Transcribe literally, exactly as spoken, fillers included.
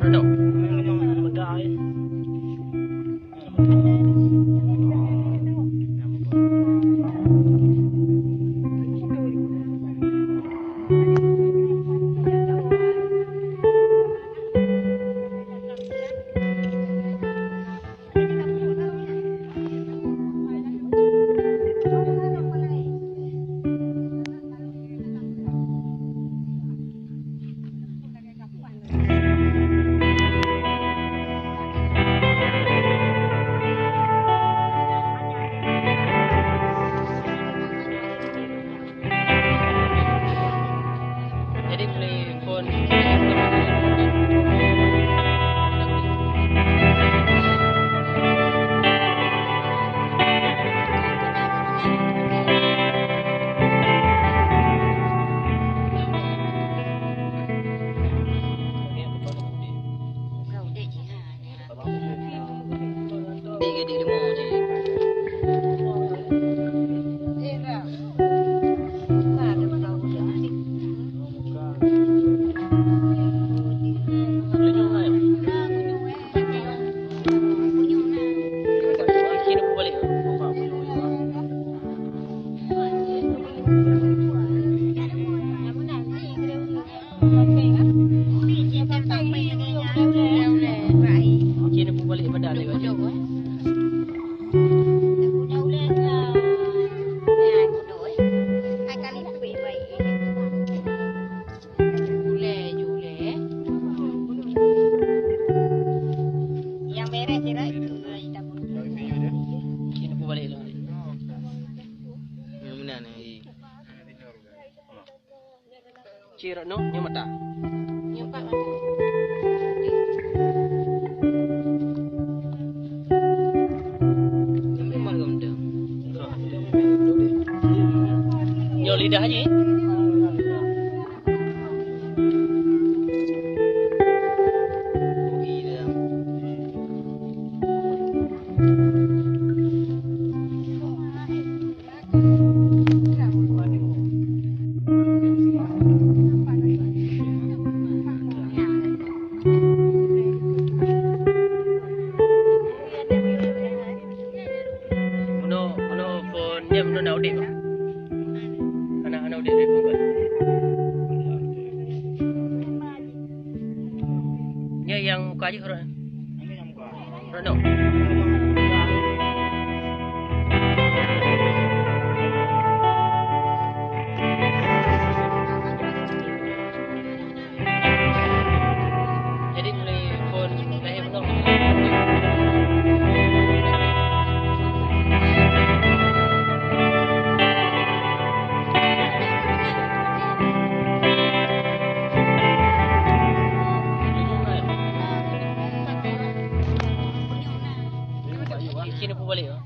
No. Jadi, boleh phone. Cik Retno, nyoe mata. Nyoe pat mata. Nyoe lidah jih. Meunoe, meunoe phon nyan meunoe na udeb, bah? Hana, hana udeb lé phon, bah? Nyan nyang muka jih, Rot. Rot, no. Jadi, mulai phon lahé meunoe. Cina pun balik, ah.